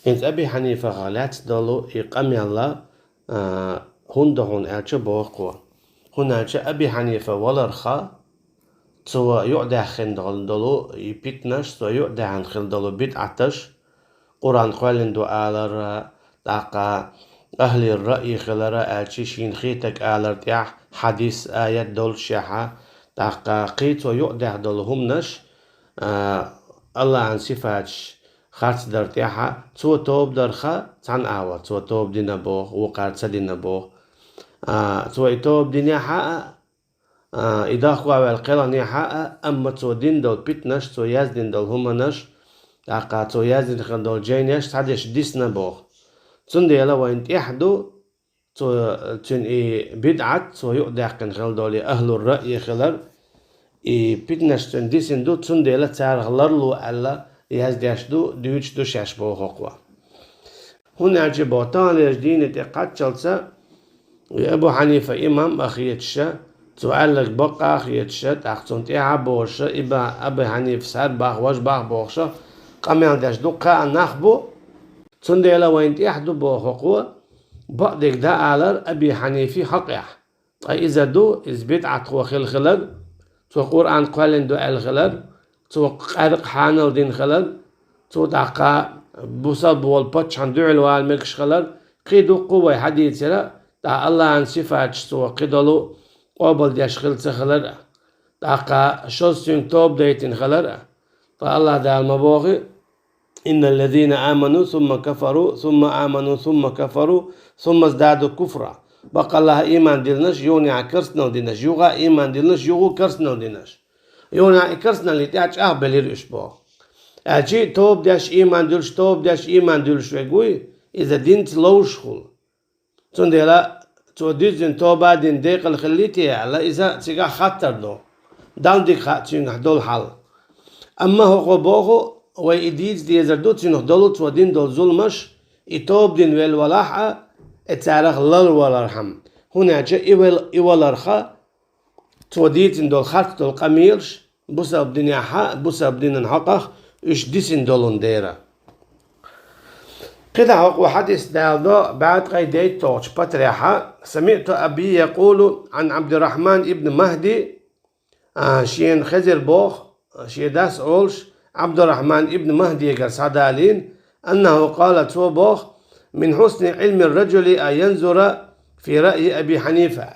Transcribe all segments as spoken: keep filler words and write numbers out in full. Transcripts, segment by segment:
ХӀинца Аби Хьанифах лаьцна долу и къамел а, хӀунда ду хьуна аьлча боху кхо. ХӀунда аьлча Аби Хьанифа валарх, цо юкъадаьхна долу и питнаш, цо юкъадаьхна хилла долу бидӀаташ, Къуръан кхоьллина ду алар, тӀаккха ахӀлул раъй хилар, аьлча шена хетарг алар тӀехь, хьадис, аят долчехь, тӀаккха кхин цо юкъадаьхна долу хӀуманаш, а, АллахӀан сифаташ харцдар тӀехь, цо тоба дарх цхьана агӀор, цо тоба дина боху, вукхара ца дина боху. А, цо и тоба динехь а, а, и дохко ваьлла кхелхинехь а, амма цо дина долу питнаш, цо яздина долу хӀуманаш, тӀаккха цо яздина хилла долу жайнаш цхьадерш дисна боху. Цундела вайна тӀехь ду, цо, цуьнан и бидӀат, цо юкъадаьккхина хилла долу и ахӀлул раъй хилар, и питнаш цуьнан дисина ду, цундела царах ларло аьлла яздеш ду, дуьйцуш ду шаьш боху кхо. ХӀунда аьлча боху, таханлерчу дийне тӀе кхаччалца и Абу Хьанифа имам а хеташ, цо аьлларг бакъ а хеташ, тӀаккха цунна тӀаьхьа а бохуш, и ба-, Аби Хьанифас хӀара боху, важа боху бохуш, къамел деш дуккха а нах бу. Цундела вайна тӀехь ду боху кхо, бакъдерг дан алар Аби Хьанифин хьакъехь. Ткъа иза ду, иза бидӀатхо хилла хилар, цо Къуръан кхоьллина ду аьлла хилар, цо къаьркъа хьанал дина хилар, цо тӀаккха бусалба волу паччахьна дуьхьал вала мегаш хилар, кхин дуккха а вай хьадийцира, тӀаккха АллахӀан сифаташ цо кхидолу къобалдеш хилла ца хилар а, тӀаккха шозза цуьнга тоба дайтина хилар а. Ткъа АллахӀ Дала ма боху: «إن الذين آمنوا ثم كفروا ثم آمنوا ثم كفروا ثم ازدادوا كفرا». Баккъалла а ийман диллинарш, юха а керстанал динарш, юха а ийман диллинарш, юха а керстанал динарш. Юха а и керстаналлин тӀехь чӀагӀбелира уьш боху. Аьлча а тоба деш ийман дуьллуш, тоба деш ийман дуьллуш верг вуй, иза динца ловзуш хуьлу. Цундела цо дуьззина тоба дина декъала хиллий те аьлла, иза цигахь хаттар ду. Далла дика хаьа цуьнгахь долу хьал. Амма хӀокхо боху, вай и дийца дезар ду, цуьнах долу цо дина долу зуламаш, и тоба дина велла валахь а, и царах ларло валархьама. ХӀунда аьлча и вал-, и валарх, цо дийцина долу харц долу къамелаш, бусалба динехь а, бусалба динан хьокъехь уьш дисина долун дера. КхидӀа хӀокхо хьадис даладо бӀе ткъе дейтталгӀачу патарехь: «سمعت أبي يقول عن عبد الرحمن بن مهدي», а, шена хезира боху, шен дас олуш, Ӏабдуррахьман ибн Махдигара схьадалийна, «أنه قال», цо боху: «من حسن علم الرجل أن ينظر في رأي أبي حنيفة».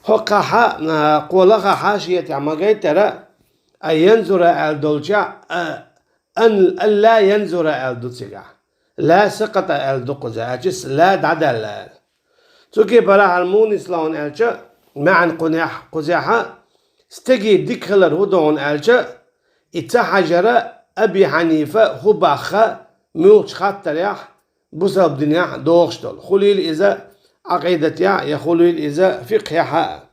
ХӀокхахь, а, кхо лаха хьашиятехь ма гайтара, «أن ينظر» аьлла долчохь, а, «أن، أن لا ينظر» аьлла ду цигахь. «لا سقط» аьлла ду кхузахь, аьлча «لا» дӀадаьлла аьлла. Цу кепара хӀара муха нисло аьлча, маьӀна кхунехь, кхузехь, стеган дика хилар хӀун ду аьлча, и ца хьажара Аби Хьанифа хӀун боху муьлххачу хаттарехь, бусалба динехь догӀуш долу. Хуьлийла иза Ӏакъидатехь я хуьлийла иза фикъхьехь а.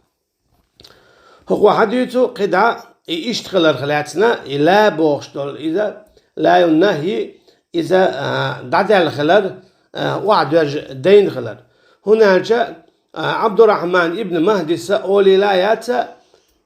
ХӀокхо хьадуьйцу кхидӀа, и иштта хиларх лаьцна, и «لا» бохуш долу иза, «لا» нахьи, иза, а, дӀадаьлла хилар, а, охьадоьжна дайна хилар. ХӀунда аьлча, а, Ӏабдуррахьман ибн Махдиса олийла яц,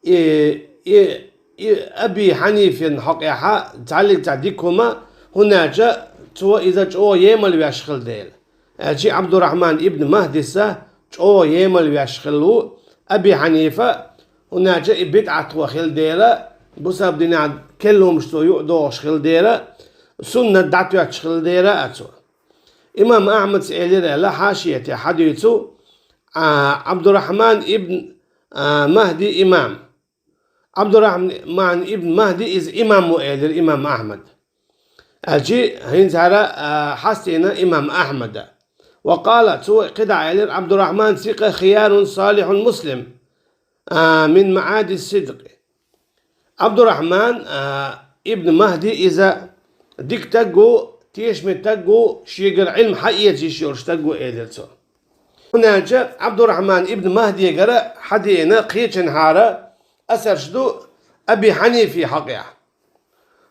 и, и, и Аби Хьанифин хьокъехь цхьаллиг цхьа дика хӀума, хӀунда аьлча цо иза чӀогӀа емал веш хилла дела. Аьлча Ӏабдуррахьман ибн Махдиса чӀогӀа емал веш хилла ву Аби Хьанифа, хӀунда аьлча и бидӀатхо хилла дела, бусалба динехь керла хӀумаш цо юкъадохуш хилла дела, суннат дӀатоьттуш хилла дела а цо. Имам Ахьмадс элира аьлла хьашиятехь хьадуьйцу, а, Ӏабдуррахьман ибн, а, Махди имам. Ӏабдуррахьман ибн Махди иза имам ву элира имам Ахьмад. Аьлча хӀинца хӀара, а, хьастийна имам Ахьмада. «وقال», цо кхидӀа элира: «عبدالرحمن ثقة خيار صالح مسلم، а, من معادن الصدق». Ӏабдуррахьман, а, ибн Махди иза дика стаг ву, тешаме стаг ву, шегара Ӏилма хьаэца йиш йолу стаг ву элира цо. ХӀунда аьлча Ӏабдуррахьман ибн Махдигара хьадеана кхечанхьара асарш ду Аби Хьанифи хьокъехь.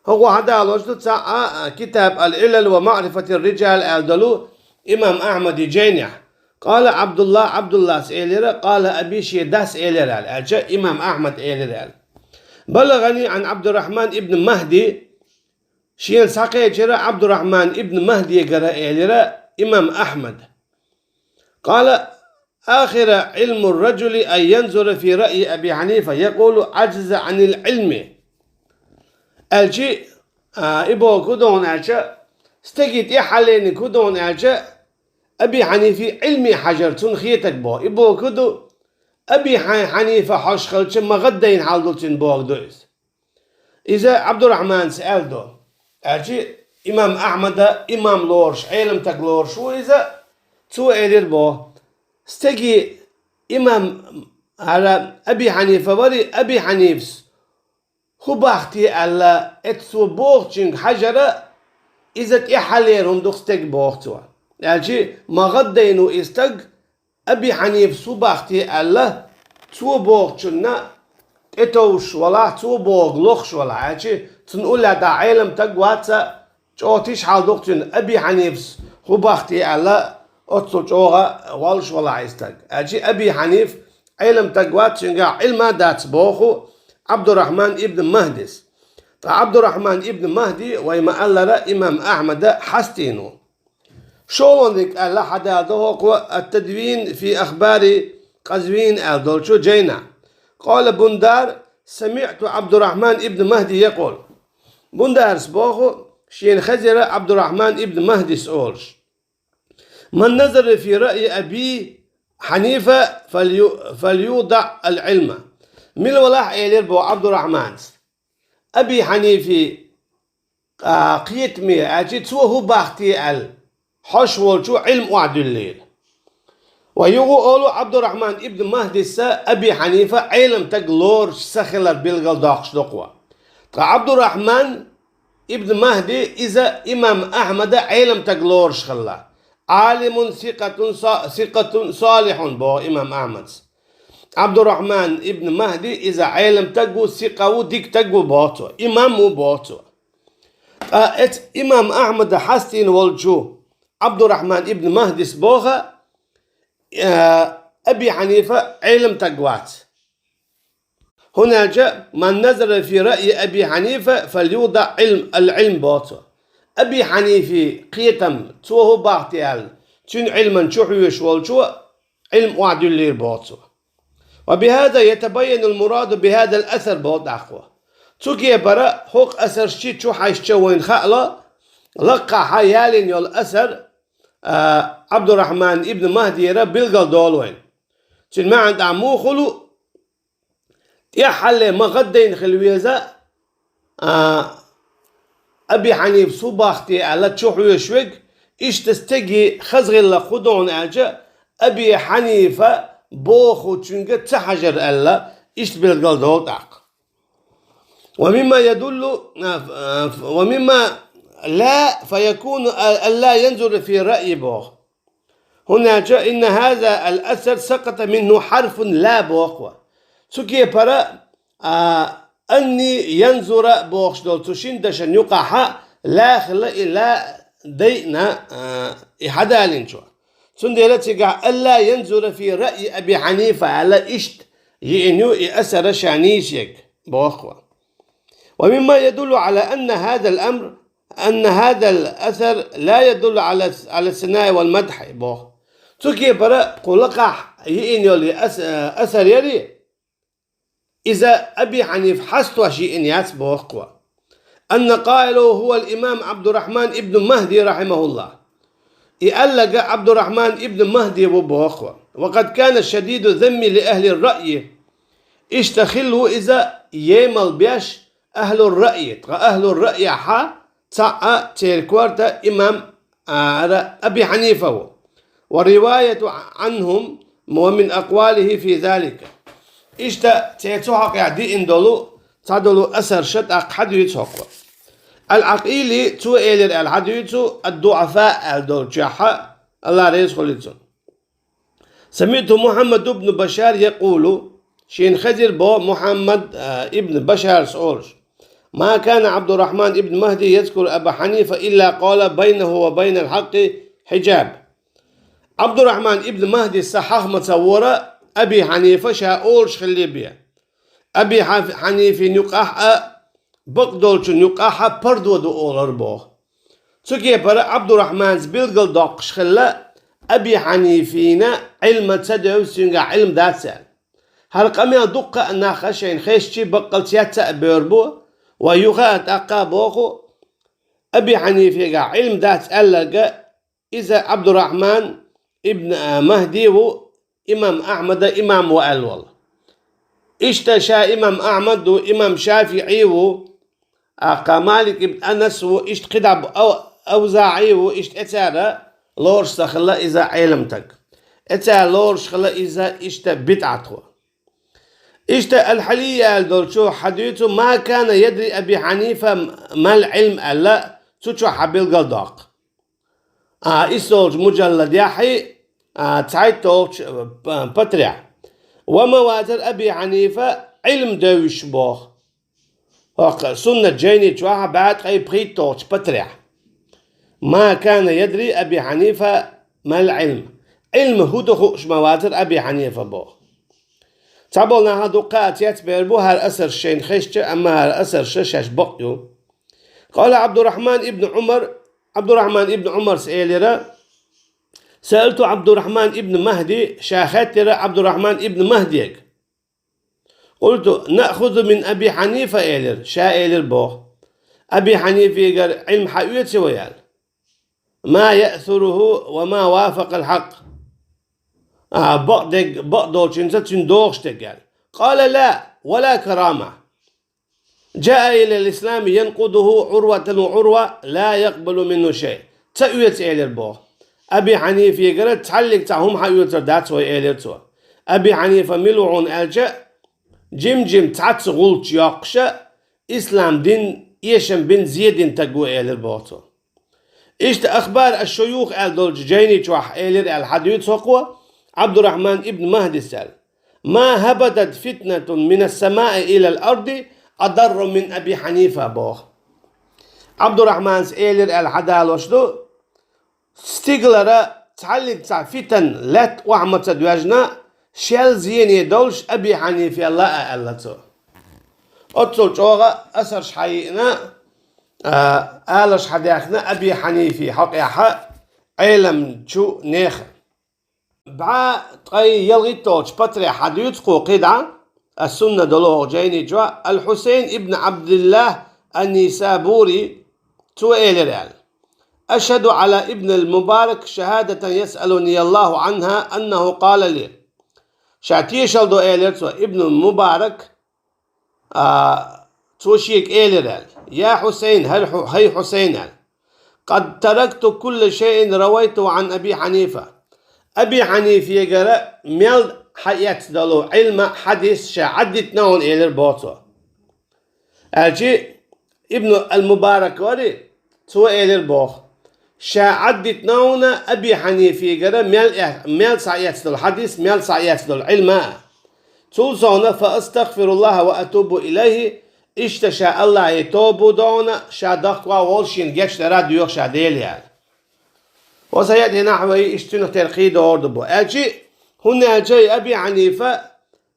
ХӀокхо хьадалош ду цхьа а китаб «العلل ومعرفة الرجال» аьлла долу имам Ахьмади жайнехь. «قال عبد الله», Ӏабдуллас элира, «قال أبي», шен дас элира аьлла, аьлча имам Ахьмад элира аьлла. «بلغني عن عبد الرحمن بن مهدي», шена схьакхечира Ӏабдуррахьман ибн Махьдигара, элира имам Ахьмада. قال: آخر علم الرجل أن ينظر في رأي أبي حنيفة، يقول: عجز عن العلم. Аьлча, а, и бохург хӀун да аьлча, стеган тӀехьалле хӀун да аьлча, Аби Хьанифа Ӏилме хьажар, цунна хетарг боху. И бохург хӀун да, Аби Хьа-, Хьанифа хьожуш хилча ма гӀаддайна хьал ду цуьнан бохург ду иза. Иза Ӏабдуррахьмана аьлла ду. Аьлча имам Ахьмада имам лоруш, Ӏеламстаг лоруш ву иза, цо элира боху. Стеге имам, хӀара Аби Хьанифа вари, Аби Хьанифас хӀун боху те аьлла, эццо бохучуьнга хьажара, иза тӀехьаллера хӀума ду-кх стеган боху цо. Аьлча ма гӀаддайна ву и стаг, Аби Хьанифас хӀун боху те аьлла, цо бохучунна тӀетовжуш валахь, цо бохург лохуш валахь. Аьлча цунна уллехь дӀа Ӏеламстаг вац, чӀогӀа тиша хьал ду-кх цуьнан, Аби Хьанифас хӀун боху те аьлла, оццул чӀогӀа гӀоллуш валахь и стаг. Аьлча Аби Хьанифа Ӏеламстаг вац, цуьнгахь Ӏилма дац боху Ӏабдуррахьман ибн Махьдис. Ткъа Ӏабдуррахьман ибн Махьди, вай ма-аллара, имам Ахьмада хьастийна ву. ШолгӀаниг аьлла хьадала ду хӀокхо, التدوين في أخبار قزوين аьлла долчу жайнахь. قال بندار: سمعت عبد الرحمن بن مهدي يقول. Бундарас боху, шена хезира Ӏабдуррахьман ибн Махьдис олуш: من نظر في رأي أبي حنيفة فليو-، فليوضع العلم. Мила валахь, элира боху Ӏабдуррахьманас, Аби Хьанифин, а, кхетаме, аьлча цо хӀун боху те аьлла, хьожуш волчо Ӏилма охьадуьллийла. Ва юха а олу Ӏабдуррахьман ибн Махьдиса Аби Хьанифа Ӏеламстаг лоруш ца хилар билгалдоккхуш ду-кх. Ткъа Ӏабдуррахьман ибн Махьди иза имам Ахьмада Ӏеламстаг лоруш хилла. عالم ثقة ص-، ثقة صالح боху имам Ахьмадас. Ӏабдуррахьман ибн Махьди иза Ӏеламстаг ву, сикъа ву, дика стаг ву боху цо, имам ву боху цо. Ткъа эцу имам Ахьмада хьастийна волчу Ӏабдуррахьман ибн Махьдис боху, а, Аби Хьанифа Ӏеламстаг вац. ХӀунда аьлча, من نظر في رأي أبي حنيفة فليوضع العلم, العلم боху цо. Аби Хьанифин кхетам, цо хӀун боху те аьлла, цуьнан Ӏилманна чу хьоьжуш волчо Ӏилма охьадуьллийла боху цо. وبهذا يتبين المراد بهذا الأثر боху тӀаккха. Цу кепара хӀокху асарш чу хьаьжча вайна хаало, лакхахь ялийна йолу асар, а, Ӏабдуррахьман ибн Махьдера билгалдолу вайна. Цуьнан маьӀна тӀехь муха хуьлу, тӀехьалле ма гӀаддайна хила веза, а, Аби Хьанифас хӀун боху те аьлла чу хьоьжуш верг, иштта стеган хаза гӀиллакх хӀун ду аьлча, Аби Хьанифа бохучуьнга ца хьажар аьлла, иштта билгалдолу тӀаккха. ومما يدل، а, ومما لا فيكون ألا ينظر في رأي боху. ХӀунда аьлча, إن هذا الأثر سقط منه حرف لا боху. Цу кепара, а, أني ينظر бохуш долу цу шина дашан юкъахь ла хилла, и ла дайъина, а, и хьадалинчо. Цундела цигахь ألا ينظر في رأي أبي حنيفة аьлла иштта йиъна ю и асар ша нийса ерг боху. ومما يدل على أن هذا الأمر أن هذا الأثر لا يدل على، على الثناء والمدح боху. Цу кепара кху лакхахь йиъна йолу ас-, асар яри, иза Аби Хьанифа хьастош йиъна яц боху. أن قائله هو الإمام عبد الرحمن بن مهدي رحمه الله. И аьлларг Ӏабдуррахьман ибн Махьди ву боху. وقد كان شديد الذم لأهل الرأي. Иштта хилла ву иза емал беш ахьлур-раъй, ткъа ахьлур-раъйехь цхьаъ церан корта имам, а, Аби Хьанифа ву. والرواية عنهم ومن أقواله في ذلك. Иштта церан цу хьокъехь диъна долу цхьадолу асарш тӀаккха хьадуьйцу хӀокхо. Ал-Ӏакъили цо элира аьлла хьадуьйцу, ад-ДуӀафа аьлла долчохь, Алла реза хуьлийла цунна. سمعت محمد بن بشار يقول, шена хезира боху Мухьаммад, а, ибн Башарас олуш: ما كان عبد الرحمن بن مهدي يذكر أبا حنيفة إلا قال بينه وبين الحق حجاب. Ӏабдуррахьман ибн Махьдис хьаха ма ца вора Аби Хьанифа ша олуш хилла бен. Аби Хьан-, Хьанифин юкъахь а, бакъдолчун юкъахьа пардо ду олар боху. Цу кепара Абдурахманца билгалдоккхуш хилла, Аби Хьанифина Ӏилма ца девза, цуьнгахь Ӏилма дац аьлла. ХӀара къамел дуккха а наха шайна хезчи баккъал цецъян а бевр бу, ва юха а тӀаккха а боху, Аби Хьанифегахь Ӏилма дац аьлларга, иза Абдурахман ибн, а, Махди ву, имам Ахьмада имам ву аьлла волу. Иштта ша имам Ахьмад ву, имам ШафиӀи ву, аккха Малик ибн Анас ву, иштта кхидӀа бу, Ав-, АвзаӀи ву, иштта эцара лоруш ца хилла иза Ӏеламтаг. Эцара лоруш хилла иза иштта бидӀатхо. Иштта Аль-Хьалийи аьлла долчо хьадуьйцу: «Ма кана ядри Аби Хьанифа мал Ӏилм», аьлла, цу чохь хьабилгалдоккху. А, иссолчу мужалладехьи, а, цхьайттолчу, а, патрехь. Ва ма вацара Аби Хьанифа Ӏилм девзаш боху. ХӀокху суннат жайни чохь бӀе ткъе пхийттолчу патрехь. «Ма кана ядри Аби Хьанифа мал Ӏилм». Ӏилма хӀун ду хууш ма вацара Аби Хьанифа боху. Цхьаболу наха дуккха а цецбер бу хӀара асарш шайна хезча, амма хӀара асарш шаьш бакъ ю. Къала Абдурахман ибн Умар, Абдурахман ибн Умарс элира: «Саалту Абдурахман ибн Махди», ша хаьттира Абдурахман ибн Махдига. «Къулту: наъхузу мин Аби Хьанифа», элира, ша элира боху: «Аби Хьанифигара Ӏилма хьаоьцу вай?» аьлла. «Ма яъсуруху ва ма вафакъал хьакъ». А, бакъдерг, бакъдолчуьнца цуьнан догӀуш дерг аьлла. «Къала ла, ва ла карама. Джаа илал ислами янкъудуху Ӏурватан ва Ӏурва ла якъбалу минху шай». Ца оьцу элира боху. Аби Хьанифигара цхьаллиг цхьа хӀума хьаоьцур дац вай, элира цо. Аби Хьанифа мила ву хьуна аьлча, жим-жим цхьацца гӀулч йоккхуша, ислам дин эшам бина, зен дина стаг ву, элира боху цо. Иштта «Ахбар аш-шуюх» аьлла долчу жайни чохь элира аьлла хьадуьйцу хӀокхо, Абдурахман ибн Махдис аьлла: «Ма хабатат фитнатун минас самаи илал арди адарру мин Аби Хьанифа», боху. Абдурахманс элира аьлла хьадалош ду, стигалара цхьаллиг цхьа фитан лаьтта охьа ма ца доьжна, шел зене долуш Аби Хьанифел а, аьлла цо. Оццул чӀогӀа асарш хьайиъна, а, аларш хьадаьхна Аби Хьанифи хьокъехьа Ӏеламчу нехан. БӀе ткъе ялхиттолчу патрехь хьадуьйцу кху кхидӀа, ас-Сунна долу хӀокху жайни чохь, Аль-Хьусайн ибн Абдиллах ан-Нисабури, цо элира аьлла: «Ашхаду Ӏала ибн аль-Мубарак шахадатан ясъалуни Аллаху анха аннаху къала ли». Ша тешал до, элира цо, ибн Мубарак, а, цо шега элира аьлла: «Я Хьусайн, хӀай Хьу-, хӀай Хьусайн», аьлла, «къад таракту кулла шайъин равайту Ӏан Аби Хьанифа». Аби Хьанифегара мел хьаэцна долу Ӏилма, хьадис ша Ӏаддитина хьуна, элира боху цо. Аьлчи Ибн аль-Мубарак вари, цо элира боху: «Ша Ӏаддитина хьуна Аби Хьанифигара мел э-, мел схьаэцна долу хьадис, мел схьаэцна долу Ӏилма а. Цул совна, фа астагфируллаха ва атубу илайхи, иштта ша Аллахье тоба до хьуна, ша дохко а волуш шена гечдара доьху ша Деле», аьлла. Ва сайаъти нахьвахи, иштта цуьнах тера кхин догӀур ду бу. Аьлчи, хӀунда аьлча и Аби Хьанифа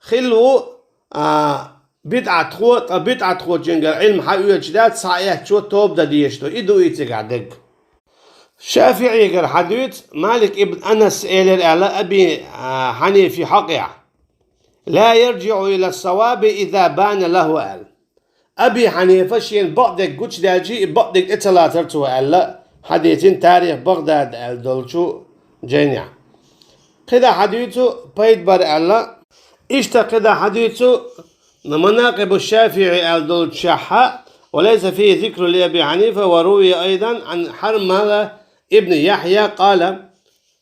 хилла ву, а, бидӀатхо, ткъа бидӀатхочуьнгара Ӏилма хьаоьцуш дац, схьаэцчо тоба дан дезаш ду. И ду и цигахь дерг. ШафиӀигара хьадуьйцу, Малик ибн Анас элира аьлла Аби, а, Хьанифи хьокъехь: «Ла ярджиӀу ила ссаваби иза бана лаху», аьлла. Аби Хьанифа шена бакъдерг гучудаьлчи, и бакъдерг тӀе ца лацара цо аьлла, хьадийцина Тарих Багъдад аьлла долчу жайнехь. КхидӀа хьадуьйцу пайда бара аьлла. Иштта кхидӀа хьадуьйцу Манакъибу ШафиӀи аьлла долчу шахьа, ва лайса фихи зикру ли Аби Хьанифа, ва рувия айдан ан Хьармала ибн Яхья къала,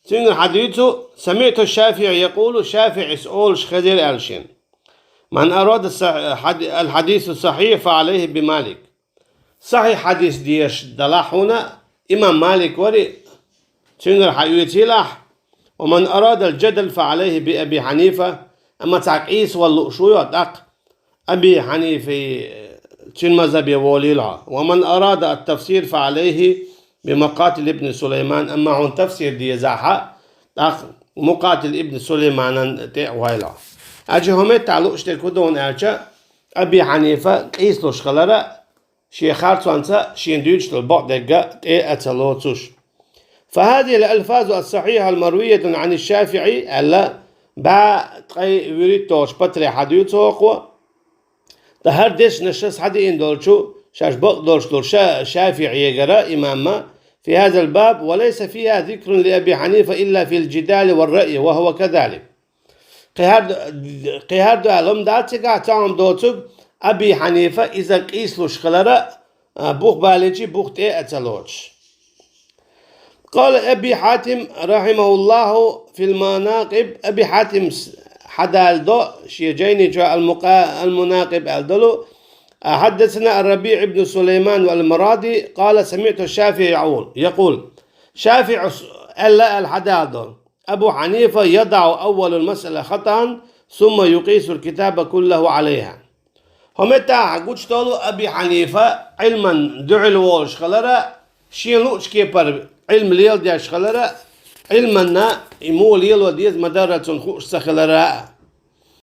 цуьнгара хьадуьйцу, самиъту ШафиӀи якъулу, ШафиӀис олуш хезира аьлла шена: «Ман арада са-, хьади-, аль-хьадису сахьихь, фа алайхи би Малик». Сахьихь хьадис дезаш далахь хьуна, имам Малик вари, цуьнгара хьан оьцийла ахь, «ва ман арада аль-джадал, фа алайхи би Аби Хьанифа», амма цхьа къийса вала лууш ву йо тӀаккха, Аби Хьанифи, цуьнан мазхабе волийла хьо. «Ва ман арада ат-тафсир, фа алайхи би Мукъатил ибн Сулайман», амма хьуна тафсир дезахьа, тӀаккха Мукъатил ибн Сулайманан тӀе а вайла хьо. Аьлча хӀун меттахь лууш дерг хӀун ду аьлча, Аби Хьанифа къийсалуш хилара, шен харцонца шен дуьйцуш долу бакъдерг а тӀе а ца лоцуш. فهذه الألفاظ الصحيحة المروية عن الشافعي, аьлла, бӀе ткъе вуьрхӀитталгӀачу патарехь хьадуьйцу хӀокхо, ткъа хӀара дешнаш схьадеана долчу, шаьш бакъ долуш долу Ша-, ШафиӀегара имамма, في هذا الباب وليس فيها ذكر لأبي حنيفة إلا في الجدال والرأي، وهو كذلك. Кхин хӀара ду-, кхин хӀара ду аьлла хӀума дац цигахь цхьа хӀума доцург, Аби Хьанифа иза къийсалуш хилар а, а, бух балийча бух тӀе а ца лоцуш. قال أبي حاتم رحمه الله في المناقب, Аби Хьатимс хьадалдо шен жайни чохь, المقا-، المناقب аьлла долу, حدثنا الربيع بن سليمان المرادي قال سمعت الشافعي يقول, يقول, ШафиӀис аьлла аьлла хьадалдо: أبو حنيفة يضع أول المسألة خطأ ثم يقيس الكتاب كله عليها. ХӀокху меттехь гучудолу Аби Хьанифа Ӏилман дуьхьал волуш хилар а, шен луучу кепара Ӏилма леладеш хилар а, Ӏилманна и муха лело деза ма-дарра цунна хууш ца хилар а.